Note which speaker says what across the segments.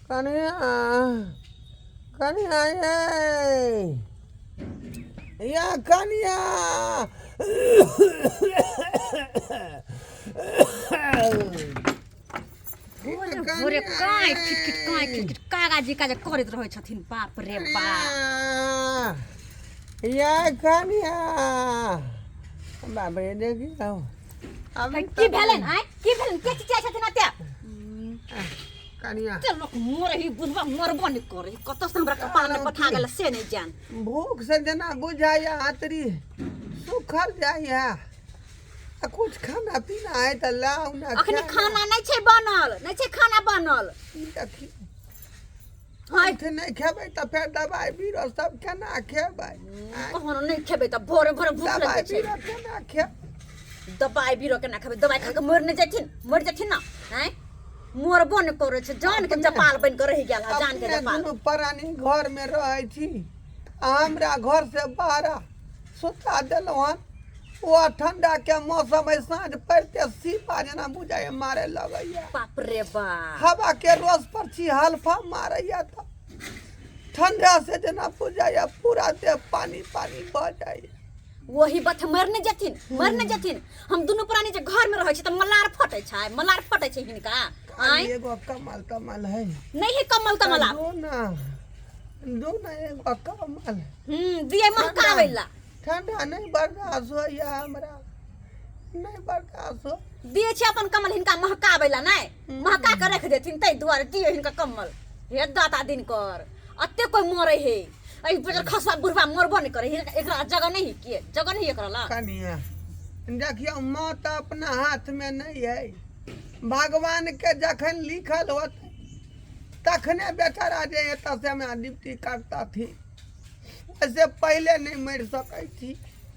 Speaker 1: कनिया, कनिया ये, या कनिया।
Speaker 2: भोरे भोरे काँय खिटखिट काँय खिटखिट कागा जी काजे करैत रहै छथिन। बाप रे बाप।
Speaker 1: या कनिया, बाप रे, देखियौ अभी।
Speaker 2: की भेलनि आँय? की भेलनि? के चिचियाइ छथिन एते?
Speaker 1: कनिया,
Speaker 2: एते लोक मरे ही, बुढ़बा मरबो नहि करे, कतऽ से हमरा कपार मे पठा गेल से नहि जान।
Speaker 1: भूख से जेना बुझाइया आतरी सुखल जाइया, आ कुछ खाना पीना है तऽ लाउ ना।
Speaker 2: अखनी खाना नहि छै बनल, नहि छै खाना बनल।
Speaker 1: देखी।
Speaker 2: हाँ।
Speaker 1: अखन नहि खेबै तऽ फेर दबाइ बीरो सब केना खेबै?
Speaker 2: कखनो नहि खेबै तऽ भोरे भोरे भूख
Speaker 1: दबाइ
Speaker 2: लगै छै।
Speaker 1: बीरो केना खेबै?
Speaker 2: दबाइ बीरो केना खेबै? दबाइ खा कऽ मरि नहि जेथिन? मरि जेथिन ना? आँय, मरबो नहि करै छै, जान के जपाल बनि कऽ रहि गेल है, जान के
Speaker 1: अपने
Speaker 2: जपाल।
Speaker 1: दुनू प्राणी घर में रहै छी आ हमरा घर से बाहर सुता देलहुँ हन। ओ ठंडा के मौसम है, साँझ पड़ते सीपा जेना बुझाइए मारे लगैया।
Speaker 2: बाप रे बाप।
Speaker 1: हवा के रोस पर छी, हल्फा मारैया तऽ ठंडा से जेना बुझाइया पूरा देह पानी पानी भऽ जाइए।
Speaker 2: वही बात, मर नहि जेथिन, मर नहि जेथिन। हम दुनू प्राणी जे घर में रहै छी तऽ मलार फटै छै, मलार फटै छै हिनका। आँय?
Speaker 1: एगो कमल तमल है?
Speaker 2: नहीं है कमल तमल आब।
Speaker 1: दो ना, दो ना एगो कमल।
Speaker 2: दिए महकाबै ला।
Speaker 1: ठंडा नहीं बर्दाश्त होइया हमरा, नहीं बर्दाश्त हो।
Speaker 2: दिए छी अपन कमल हिनका महकाबै ला, नहि महका के रख देथिन, ताहि दुआरे दिए हिनका कमल। हे दाता दिन कर, अते कोई मरे हे, एहि बजर खसवा बुढ़वा मरबो नहि करे, एकरा जगह नहीं किए, जगह नहीं एकरा ला।
Speaker 1: कनिया, देखियौ, मौत अपना हाथ में नहीं है। भगवान के जखन लिखल होत तखने बेचारा जे एतऽ से हमरा ड्यूटी करता थी, ओहिसे पहिले नहीं मरि सकै छी।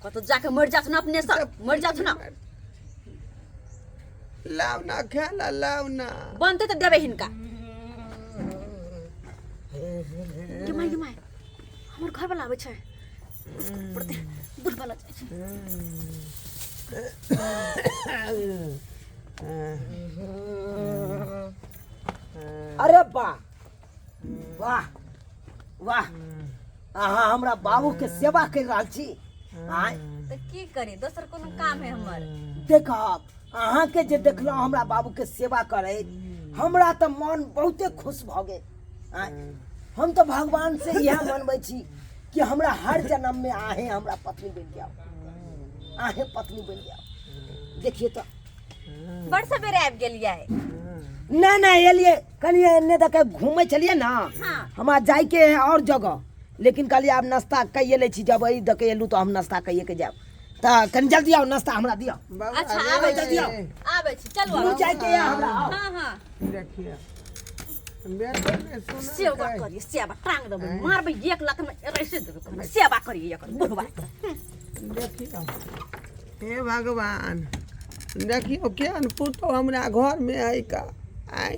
Speaker 2: कतौ जाके मरि जाथुन, अपने से मरि जाथुन।
Speaker 1: लाउ ना खेला, लाउ ना।
Speaker 2: बनतै तऽ देबै हिनका। गे माय, गे माय, हमर घर वाला आबै छै, पड़तै, बुढ़ वाला जाइ छै।
Speaker 3: अरे वाह वाह वाह, अहाँ हमरा बाबू के सेवा कर रहल छी आँय?
Speaker 2: तऽ की करी, दोसर कोनो काम है हमर?
Speaker 3: देखब, अहाँके जे देखलहुँ हमरा बाबू के सेवा करैत, हमरा तऽ मन बहुते खुश भऽ गेल आँय? हम तऽ भगवान से इएह मनबै छी कि हमरा हर जन्म में आहें हमरा पत्नी बनि जाओ, आहें पत्नी बनि जाओ। देखिए तऽ।
Speaker 2: बड़ सवेरे आबि गेलियै।
Speaker 3: नहि नहि, एलियै कनि एन्ने दऽ के घूमै छलियै ने। हमरा जाइके है और जगह, लेकिन कहलियै आब नाश्ता कैये लै छी। जब एहि दऽ के एलहुँ तऽ हम नाश्ता कैये के जायब, तऽ कनि जल्दी आउ, नाश्ता हमरा दिअ।
Speaker 2: अच्छा,
Speaker 1: रे,
Speaker 2: आबै
Speaker 3: जल्दी
Speaker 2: छी,
Speaker 3: आउ।
Speaker 2: आबै छी, चलू।
Speaker 3: दूर
Speaker 2: आब।
Speaker 3: जाइके है हमरा, आउ।
Speaker 2: हाँ हाँ।
Speaker 1: देखिए, बेटो ने सुनलकै।
Speaker 2: सेवा करिए, सेवा, टांग देबै, मारबै एक लाख में ऐसे देबै कखनो। सेवा करिए एकर बुढ़वा के।
Speaker 1: देखियौ, हे भगवान, देखियौ केहन पुतहु हमरा घरमे है का। आँय,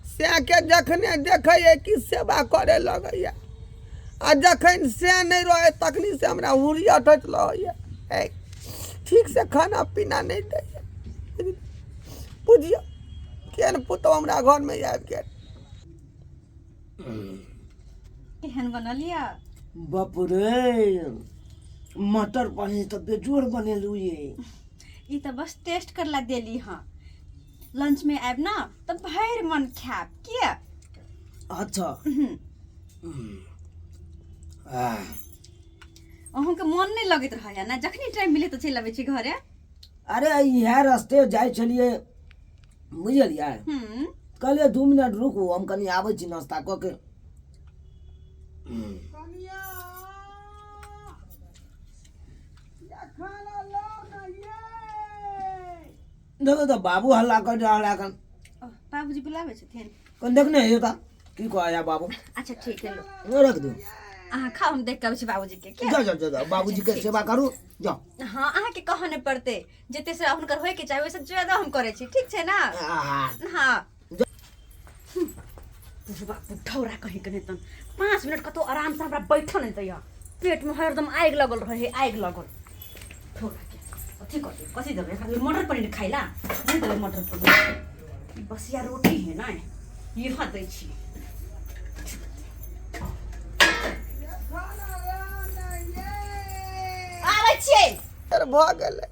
Speaker 1: सएहके जखने देखैए कि सेवा करे लगैए, आ जखन से नहि रहै तखनी से हमरा हुरियटैत रहैए। ऐ, ठीक से खाना पीना नहि दैए। बुझियौ केहन पुतहु हमरा घरमे आबि गेल।
Speaker 2: केहन बनल यऽ?
Speaker 3: बाप रे, मटर पनीर तऽ बेजोड़ बनेलू ये।
Speaker 2: ई तऽ बस टेस्ट करला देली। हाँ, लंच में आयब ना तऽ भरि मन खायब, किया?
Speaker 3: अच्छा। आह,
Speaker 2: अहूँके मन नहि लगैत रहैया ने? जखनी टाइम मिले तऽ चलि अबै छी घरे।
Speaker 3: अरे, इएह रस्ते जाइ छलियै, बुझलियै? कहलियै 2 मिनट रुकू, हम कनि आबै छी नाश्ता कऽ के।
Speaker 1: कनिया, या खाना लाओ ना ये।
Speaker 3: देखो तऽ, बाबू हल्ला कर रहल है एखन।
Speaker 2: ओ, बाबूजी बुलाबै छथिन।
Speaker 3: कनि देखने हेयौ तऽ की कहै बाबू।
Speaker 2: अच्छा, ठीक है, लो।
Speaker 3: रख दू।
Speaker 2: अहाँ खाउ, हम देख के अबै छी बाबूजी के, के?
Speaker 3: जाओ जाओ जाओ जाओ, बाबूजी के सेवा करू, जाओ।
Speaker 2: हाँ, अहाँके कहऽ नहि पड़तै, जते सेवा हुनकर होइके चाही ओहिसँ ज्यादा हम करै छी, ठीक छै ना?
Speaker 3: आहा।
Speaker 2: हाँ, बुढ़वा बुढ़ौरा कहीं के नहि तन 5 मिनट कतौ आरामसँ हमरा बैठऽ नहि दैया। पेट में हरदम आगि लगल रहे है, आगि लगल। थोड़ा के अथी कर दे, कथी देबै एकरा? मटर पनीर खाइला नहीं देबै मटर पनीर, ई बसिया रोटी है ना, इहाँ दै छी। आबै छियै।
Speaker 1: भऽ गेलै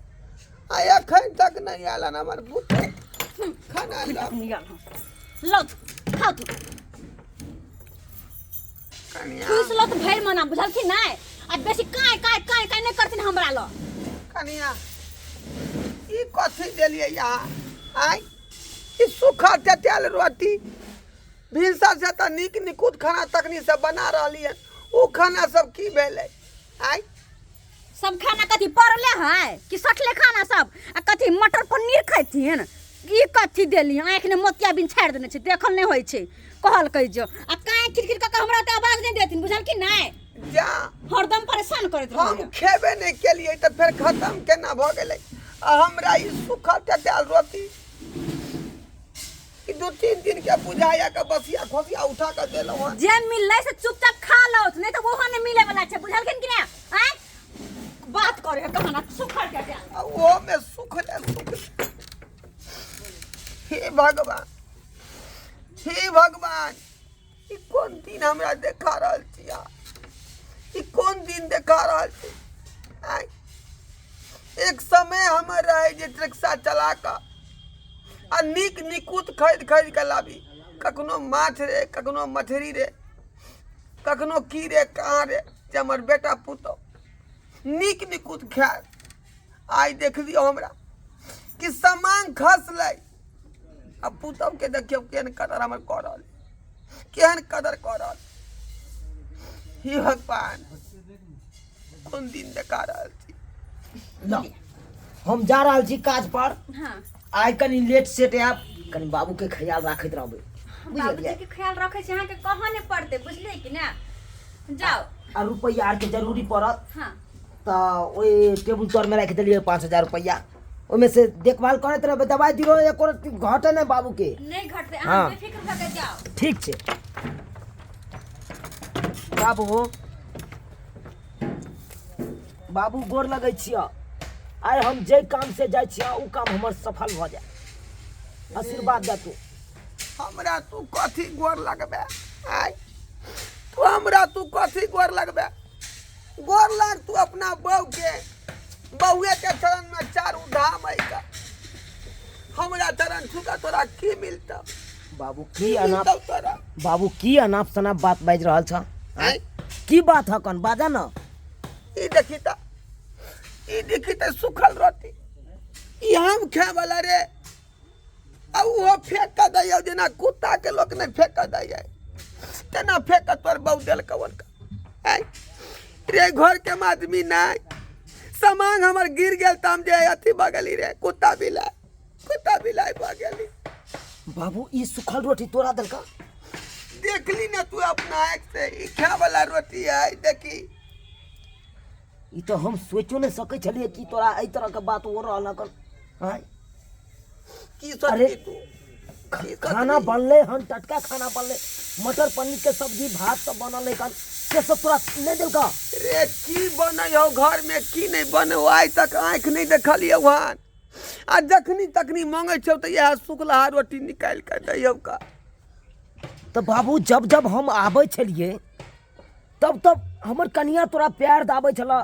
Speaker 1: आ एखन तक नहि आयल हन हमर पुतहु खाना लऽ।
Speaker 2: लौ खाउ तू।
Speaker 1: कनिया
Speaker 2: ठूस लत भरि मना, बुझलखिन नहि? आ बेसी काँय काँय काँय काँय नहि करथिन हमरा लग।
Speaker 1: कनिया, ई कथी देलियै यहाँ आँय? ई सूखा चटायल रोटी। भिनसर से तऽ नीक निकुत खाना तखनी से बना रहली हन, ओ खाना सब की भेलै आँय?
Speaker 2: सब खाना कथी पड़ले है कि सठले खाना सब? आ कथी मटर पनीर खैथिन? ई कथी देली? आँखि ने मोतिया बिन छाड़ि देने छै, देखल नहि होइ छै। कहलकै जो आ काँय किरकिर कऽ कऽ हमरा तऽ आवाज नहि देथिन, बुझलखिन नहि?
Speaker 1: जा।
Speaker 2: हरदम परेशान करैत
Speaker 1: हम
Speaker 2: रहैए।
Speaker 1: खेबे नहि केलियै तऽ फेर खतम केना भऽ गेलै? आ हमरा ई सूखल चटायल रोटी ई 2-3 दिन के बुझाया के बसिया खोसिया उठा के देलहुँ हन।
Speaker 2: जे मिललै से चुपचाप खा लो, नहीं तऽ ओहो नहि मिले वाला छै, बुझलखिन कि नहि? आँय, बात करे है कहाना सुखल चटायल।
Speaker 1: आ ओहोमे सुखले सुखले। हे भगवान, हे भगवान, ई कोन दिन हमरा देखा रहल छी अहाँ? ई कोन दिन देखा रहल छी आँय? एक समय हमर रहै जे रिक्शा चला कऽ आ नीक निकुत खरीद खरीद कऽ लाबी, कखनो माछ रे, कखनो मछरी रे, कखनो की रे कहाँ रे, जे हमर बेटा पुतहु नीक निकुत खायत। आइ देख लियौ हमरा कि सामान खसलै आ पुतहुके देखियौ केहन कदर हमर कऽ रहल, केहन कदर कऽ रहल। हे भगवान, कोन दिन देखा रहल छी?
Speaker 3: ल, हम जा रहल छी काज पर।
Speaker 2: हाँ।
Speaker 3: आइ कनि लेट सेट आयब, कनि बाबू के ख्याल राखैत रहबै, बुझलियै?
Speaker 2: बाबूजी के ख्याल रखै छी, अहाँके कहऽ नहि पड़तै, बुझलियै कि ने? जाउ।
Speaker 3: आ रुपैआ आरके जरूरी पड़त
Speaker 2: हाँ
Speaker 3: तऽ ओहि टेबुल तरमे राखि देलियै 5000 रुपैआ, ओहिमे से देखभाल करैत रहबै, दबाइ दियौ, एको रत्ती घटे नहि बाबूके।
Speaker 2: नहि घटतै, अहाँ
Speaker 3: हाँ।
Speaker 2: बेफिक्र भऽ के जाउ।
Speaker 3: ठीक छै बाबू। बाबू, गोर लगै छियऽ। आइ हम जाहि काम से जाइ छियऽ ओ काम हमर सफल भऽ जाय, आशीर्वाद दे तू।
Speaker 1: हमरा तू कथी गोर लगबे आय? तू हमरा तू कथी गोर लगबे? गोर लाग तू अपना बहू के, बहुए के चरण में चारू धाम है का। हमरा चरण छूका तोरा की मिलता?
Speaker 3: बाबू, की अनाप
Speaker 1: मिलतौ तोरा?
Speaker 3: बाबू, की अनाप शनाप बात बाजि रहल छ?
Speaker 1: आँय?
Speaker 3: की बात हकन, बाजा न।
Speaker 1: ई देखी त, ई देखी त सूखल रोटी, ई हम खाय वाला रे? आ ओहो फेंक कऽ दैया, जेना कुत्ता के लोक नहि फेंक कऽ दैया तेना फेंक कऽ तोर बहु देलकौ हुनका। आँय रे, घर के आदमी नहि, सामान हमर गिर गेल तऽ हम जे अथी भऽ गेली रे, कुत्ता बिलाइ, कुत्ता बिलाइ भऽ गेली।
Speaker 3: बाबू, ई सूखल रोटी तोरा देलका?
Speaker 1: देखली ने तू अपना आँखि से, ई खाय वाला रोटी है, देखी।
Speaker 3: ई तऽ हम सोचो नहि सकै छलियै कि तोरा एहि तरहके बात हो रहल हकन। आँय?
Speaker 1: की
Speaker 3: अरे,
Speaker 1: सोचली तू? की
Speaker 3: खाना
Speaker 1: सोचली?
Speaker 3: बनलै हन, टटका खाना बनलै, मटर पनीर के सब्जी भात सब बनल है कन, से सब तोरा नहि देलका?
Speaker 1: रे, की बनै हौ घर में, की नहि बनै हौ, आइ तक आँखि नहि देखलियौ हन। आ जखनी तखनी मांगै छौ तऽ इएह सुखलहा रोटी निकालि कऽ दैयौ का।
Speaker 3: तऽ बाबू, जब जब हम आबै छलियै तब तब हमर कनिया तोरा प्यार दाबै छला,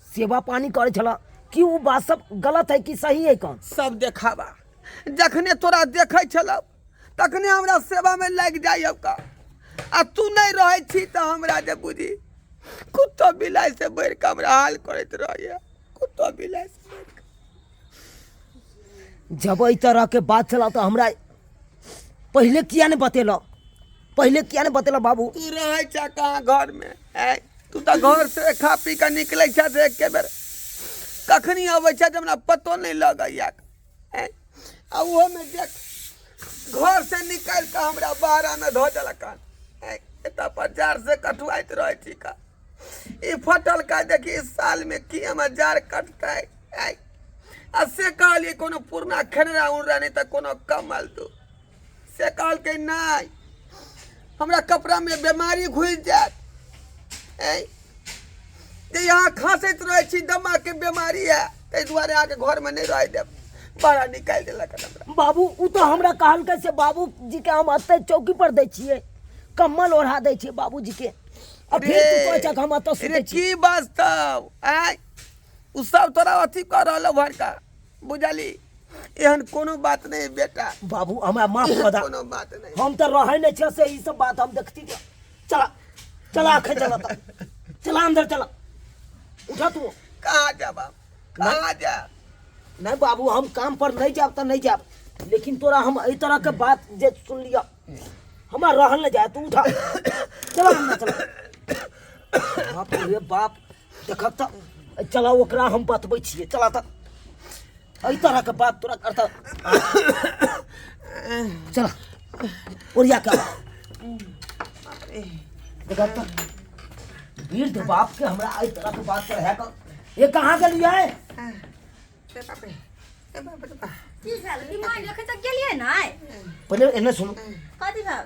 Speaker 3: सेवा पानी करै छला, कि ओ बात सब गलत है कि सही है कौन?
Speaker 1: सब देखावा, जखने तोरा देखै छलौ तखने हमरा सेवामे लागि जाइ का, आ तू नहि रहै छी तऽ हमरा जे बुझी कुत्तो बिलाइ से बढ़ि कऽ हमरा हाल करैत रहैया, कुत्तो बिलाइ से बढ़ि कऽ।
Speaker 3: जब एहि तरहके बात छला तऽ हमरा पहिले किया नहि बतेलऽ? पहिले किया नहि बतेलऽ बाबू?
Speaker 1: तू रहै छ कहाँ घरमे? ऐ तू तऽ घर से खा पी कऽ निकलै छ से एके बेर, कखनी अबै छ जे हमरा पतो नहि लगैया। ऐ आ ओहोमे देख, घर से निकालि कऽ हमरा बाहरामे धऽ देलक हन। ऐ एतऽ पर जाड़ से कठुआइत रहै छी का। ई फटल का देखी, इस साल में की हमर जाड़ कटतै? ऐ आ से कहलियै कोनो पुरना खेनरा उनरा नहि तऽ कोनो कमल तू, से कहलकै नहि, हमरा कपड़ामे बेमारी घुसि जायत। ऐ जे यहाँ खाँसैत रहै छी, दमाके बीमारी है, ताहि दुआरे अहाँके घरमे नहि रहै देब। बड़ा निकालि देलक हन हमरा।
Speaker 3: बाबू ओ तऽ हमरा कहलकै से बाबूजी के हम एतै चौकी पर दै छियै, कम्बल ओढ़ा दै छियै बाबूजी के, आ फिर तू कहै छह हम एतऽ
Speaker 1: रे
Speaker 3: सुतै छी।
Speaker 1: की बाजतौ आँय, ओ सब तोरा अथी कऽ रहल भरका, बुझली? एहन कोनो बात नहि बेटा।
Speaker 3: बाबू हमरा माफ कऽ दे,
Speaker 1: कोनो बात नहि।
Speaker 3: हम तऽ रहै नहि छियै से ई सब बात हम देखती। चला चला अखन, चला तऽ चला अंदर चला, उठा तू।
Speaker 1: कहाँ जाब, कहाँ जा?
Speaker 3: नहीं बाबू, हम काम पर नहीं जाब तऽ नहीं जाब, लेकिन तोरा हम एहि तरह के बात जे सुन लिया हमरा रहल नहीं जाए। तू उठा, चला अंदर चला। बाप रे बाप, देखक तऽ, चला ओकरा हम बतबै छियै। चला तऽ एहि तरह के बात तोरा करता। चला ओरिया के देखक तऽ वृद्ध बाप के हमरा एहि तरह के बात पर है। ये कहाँ गेलियै?
Speaker 1: रे बाप रे, रे बाप रे बाप।
Speaker 2: की भेल दिमाग? एखन तक गेलियै नहि।
Speaker 3: पहिले एने सुनू।
Speaker 2: कथी भेल?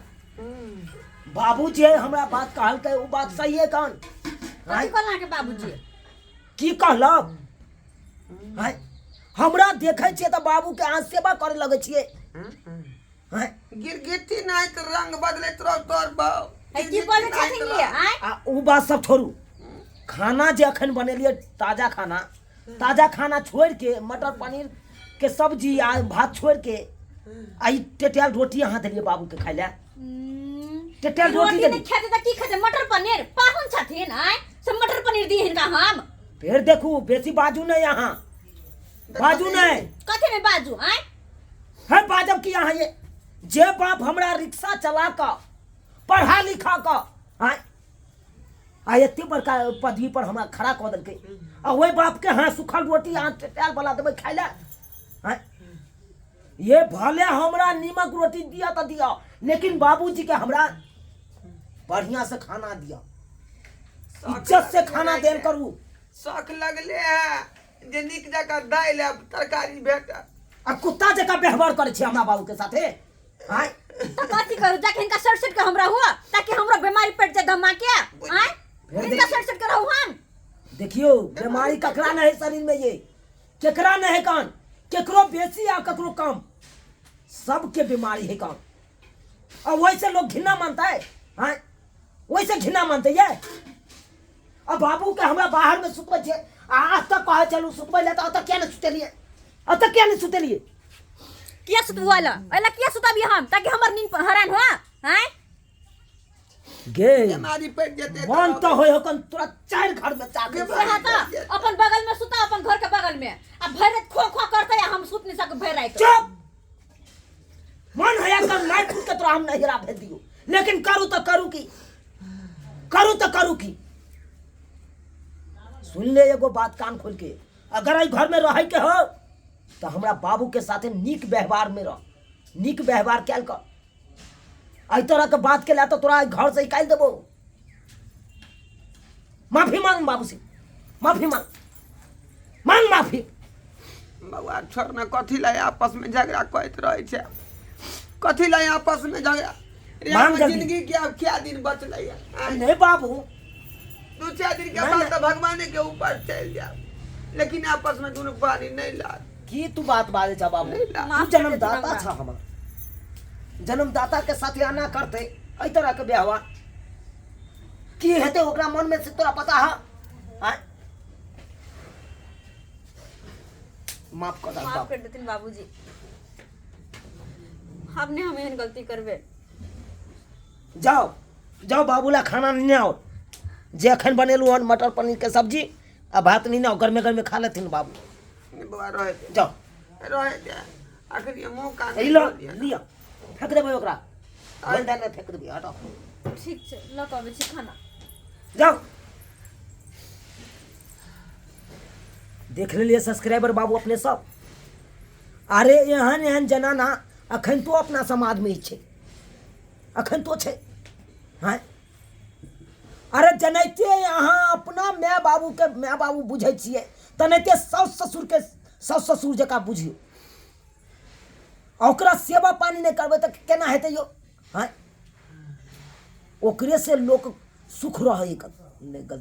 Speaker 3: बाबू जे हमरा बात कहलकै ओ बात सही है कौन?
Speaker 2: कथी कहल अहाँके बाबूजी?
Speaker 3: की कहलक? आँय? हमरा देखै छियै तऽ बाबूके अहाँ सेवा करे लगै छियै? आँय?
Speaker 1: गिरगिटी नहि तऽ रंग बदलैत रहो तोर बाप।
Speaker 2: है की बोलै छथिन ये आँय?
Speaker 3: आ ओ बात सब छोड़ू, खाना जे अखन बनेलियै ताजा खाना, ताजा खाना छोड़ि के मटर पनीर के सब्जी आ भात छोड़ि के आ ई टेटियाल रोटी अहाँ देलियै बाबूके खाइ लए। टेटियाल रोटी
Speaker 2: रोटी नहि
Speaker 3: देलियै।
Speaker 2: खेतै तऽ की खेतै? मटर पनीर? पाहुन छथिन आँय, से मटर पनीर दी हिनका हम?
Speaker 3: फेर देखू, बेसी बाजू नहि, अहाँ बाजू नहि।
Speaker 2: कथी नहि बाजू आँय?
Speaker 3: है बाजब की अहाँ? ये जे बाप हमरा रिक्शा चला कऽ पढ़ा लिखा कऽ आँय आ एते बड़का पदवी पर हमरा खड़ा कऽ देलकै, आ ओहि बापके अहाँ सूखल रोटी अहाँ टेटायल वाला देबै खाइ लए? आँय ये, भले हमरा नीमक रोटी दिअ तऽ दिअ, लेकिन बाबूजीके हमरा बढ़िआँ से खाना दिअ, इज्जत से खाना देल करू।
Speaker 1: शौक लगले है जे नीक जकाँ दालि आ तरकारी भेटत।
Speaker 3: आ कुत्ता जकाँ व्यवहार करै छी हमरा बाबूके साथे आँय?
Speaker 2: तऽ कथी करू? जाके हिनका सट सट के हमरा हुआ ताकि हमरो बीमारी पड़ जाए दमा के आँय?
Speaker 3: फेर
Speaker 2: हिनका सट सट के रहू हम?
Speaker 3: देखियौ, बीमारी ककरा नहीं है शरीर में? ये केकरा नहीं है कान? केकरो बेसी आ ककरो कम, सबके बीमारी है कान। और वैसे लोग घृणा मानता है, हाँ वैसे घृणा मानते ये। अब बाबू के हमरा बाहर में सुतबै छै आ आज तक कहै चलू सुतबै ले, तऽ अतऽ किया नहीं सुतेलियै? अतऽ किया नहीं सुतेलियै?
Speaker 2: किया सुतबू? अला अला किया सुतबियै हम ताकि हमर नींद हरान हुआ आँय?
Speaker 3: गे
Speaker 1: बीमारी पड़ि जेतै।
Speaker 3: मन तऽ होइ हकन तोरा चारि घर में चाके।
Speaker 2: सएह तऽ अपन बगल में सुता, अपन घर के बगल में, आ भरि राति खो खो करतै आ हम सुत नहि सकब भरि राति।
Speaker 3: चुप! मन है एकदम मार पीट के तोरा हम नहिरा भेज दियो, लेकिन करू तऽ करू की, करू तऽ करू की? सुन ले एगो बात कान खोल के, अगर एहि घर में रहे के हो तऽ हमरा बाबू के साथे नीक व्यवहार में रह, नीक व्यवहार कैल कर। एहि तरह के बात के ला तऽ तोरा एहि घर से निकालि देबो। माफी मांग, बाबू से माफी मांग, मांग माफी।
Speaker 1: बौआ छोड़ ने, कथी लए आपसमे झगड़ा करैत रहै छै? कथी लए आपसमे झगड़ा रे?
Speaker 3: मांग
Speaker 1: हमर
Speaker 3: जल्दी।
Speaker 1: जिंदगी के आब क्या दिन बचलै है?
Speaker 3: नहीं बाबू,
Speaker 1: दू चारि दिन के
Speaker 3: नहीं,
Speaker 1: बाद
Speaker 3: नहीं।
Speaker 1: तऽ भगवाने के ऊपर चलि जायब, लेकिन आपसमे दुनू प्राणी नहि लाग।
Speaker 3: की तू बात बाजै छ बाबू?
Speaker 1: नहीं ला।
Speaker 3: तू
Speaker 2: माफ कर
Speaker 3: जन्मदाता
Speaker 2: देथिन
Speaker 3: छ हमर, जन्मदाता के साथे एना करते एहि तरह के व्यवहार की हेतै ओकरा मन में से तोरा पता है? आँय? माफ कर दे
Speaker 2: माफ
Speaker 3: बाबू।
Speaker 2: कर देथिन बाबूजी, आब नहि हम एहन गलती करबै।
Speaker 3: जाओ जाओ, बाबू ला खाना लेने आओ, जे अखन बनेलहुँ हन मटर पनीर के सब्जी आ भात लेने आओ, गर्मे गर्मे खा लेथिन बाबू।
Speaker 1: नहि बौआ, रहै दे।
Speaker 3: जाओ।
Speaker 1: रहै दे, अखन मुँह कान
Speaker 3: ई लो लिअ, फेंक देबै ओकरा, दालि दालि फेंक देबै, हटाओ।
Speaker 2: ठीक छै, लऽ कऽ अबै छी खाना।
Speaker 3: जाओ। देख लेलियै सब्सक्राइबर बाबू अपने सब, अरे एहन एहन जनाना अखन तो अपना समाजमे छै, अखन तो छै। हँ अरे, जनैते अहाँ अपना माय बाबूके माय बाबू बुझै छियै, तेनाहिते साउस ससुरके साउस ससुर जकाँ बुझियौ, आ ओकरा सेवा पानी नहि करबै तऽ केना हेतै यौ? हँ, ओकरे से लोक सुख रहै नहि गलती।